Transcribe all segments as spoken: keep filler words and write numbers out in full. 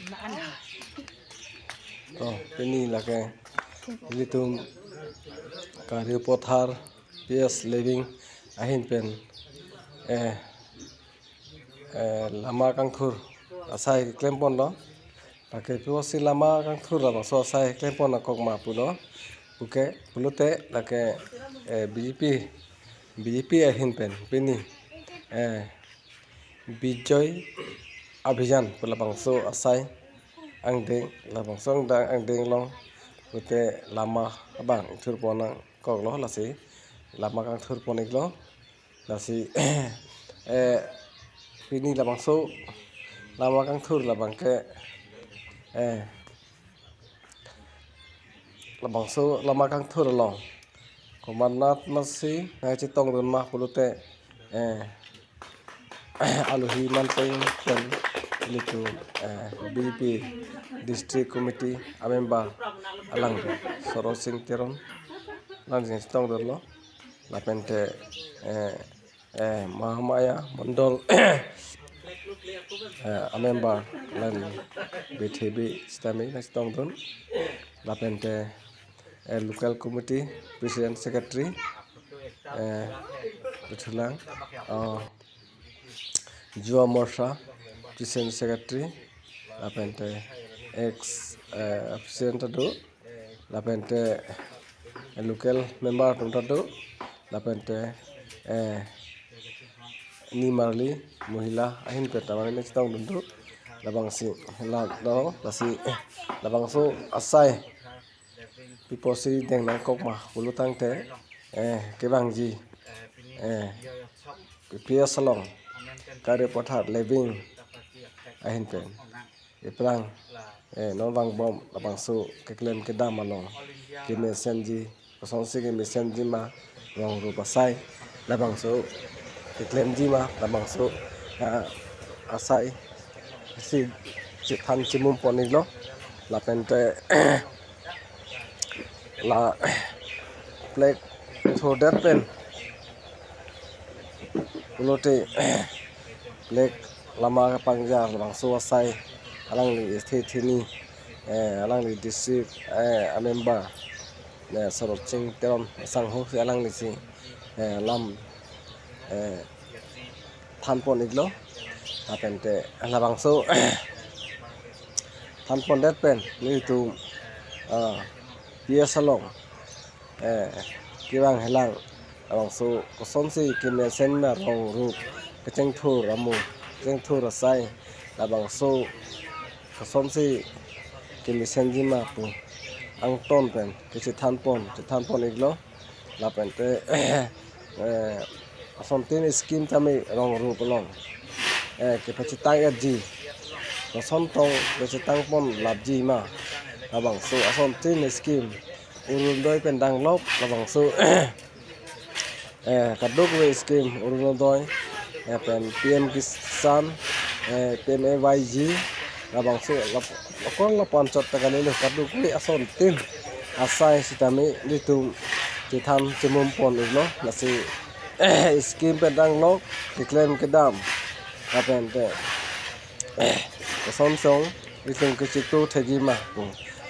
To, pini lake ilitum Kariupothar P S Living ahin pen, eh, eh, lama kangthur asai klempon do. Lake pusi lama kangthur labangso asai klempon akok ma pulo. Puke pulote lake, eh, B J P, B J P ahin pen pini, eh, Bijoy Abhiyan pu labangso asai angdeng, labangso angdeng, angdeng along pute lama abang thurpon nangkoklo, lasi lama kangthurpon iklo. Lasi, eh, pini labangso lama kangthur labang ke, eh, labangso lama kangthur along komatnat masi nangchetongdun ma pulote, eh, alohi manteng pen ilitum, eh, B J P District Committee amember alang Sorot Sing Teron alang nangchetongdunlo. Lapente, eh, eh, Mahamaya Mondol, eh, amember alang Bethebe sitame nangchetongdun. Lapente, eh, local committee president secretary, eh, Buthulang, oh, Yuva Morcha president secretary, lapente ex, eh, president ta do, lapente local member atum ta do, lapente, eh, nimarli mohila ahin pen tamane nangchetongdun do. Labangsi la do, lasi, eh, labangso asai pi apotsi deng nangkok ma pulo tangte, eh, kevangji, eh, P S along Kariupothar Living ahin pen iphrang, eh, non vangbom labangso keklem kedam along kemesenji, kosonsi kemesenji ma rong rup asai labangso keklemji ma labangso, ah, asai si chethan chemumpon iklo. Lapente la flag thurdet pen pulote flag lama kepangjar labangso asai alangli state hini, eh, alangli district, eh, amember, eh, Sorot Sing Teron asangho si alanglisi, eh, lam, eh, thanpon iklo. Lapente labangso thanpondet pen nelitum, ah, P S along, eh, kevang helang labangso kosonsi kemesen ma rong rup kechengthur amo, kechengthur asai labangso kosonsi kemesenji ma pu angton pen kechethanpon, chethanpon iklo. Lapente, eh, asontin scheme tame rong rup along, eh, kepachetang etji, koson tong kepachetangpon lapji ma labangso asontin scheme Orunodoi pen danglok labangso, eh, kadokave scheme Orunodoi, eh, pen P M Kisan, eh, P M A Y G, labangso lap-, lokon lapu-an chot ta kalilo, kadokave asontin asai sitame nelitum chethan chemumpon iklo. Lasi, eh, scheme pen danglok keklem kedam, lapente, eh, kosonson nelitum kechitu thekji ma pu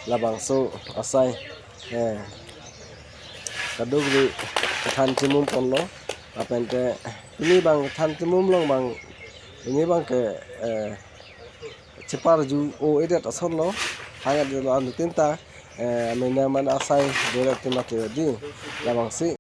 labangso asai, eh, kadokave than chemumponlo. Lapente pini abang than chemum along abang, pini abang ke, eh, cheparju-o-edet asonlo. Hang-edetlo anuttin ta, eh, amena man asai dolet tima ke di. Labangsi